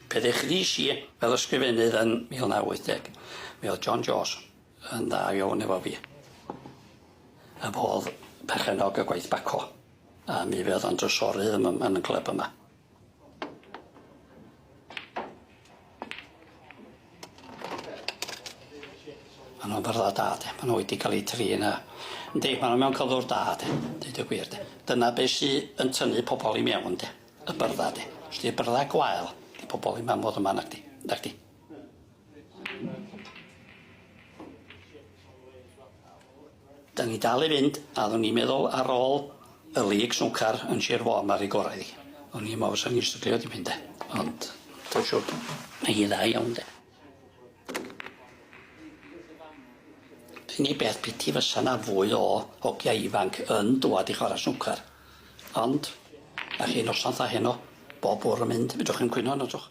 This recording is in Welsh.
Pe ddechreuais i fel ysgrifennydd yn 1980, mi oedd John Jones yn dda iawn efo fi. A fo o'dd perchennog y gwaith baco. A mi fuodd o'n drysorydd yn yn y clwb yma. Ma' nw'n fyrdda da de, ma' nw wedi ca'l eu trin a yndi ma' nw mewn cyflwr da de, deud y gwir de. Dyna be' sy yn tynnu pobol i mewn de, y byrdda de. Os 'di'r byrdda gwael, 'di pobol ddim am fod yma nacdi? Nacdi? Da ni dal i fynd a oddwn i'n meddwl ar ôl y lig snwcar yn Shir Fôn ma'n roi gorau iddi. O'n i'n me'wl fysan ni'n stryglio dipyn de ond touch wood ma' hi'n dda iawn de. Unig beth piti fysa 'na fwy o hogia ifanc yn dŵad i chwara snwcar ond 'na chi noson 'tha heno bob bwr yn mynd fedrwch chi'm cwyno nadwch?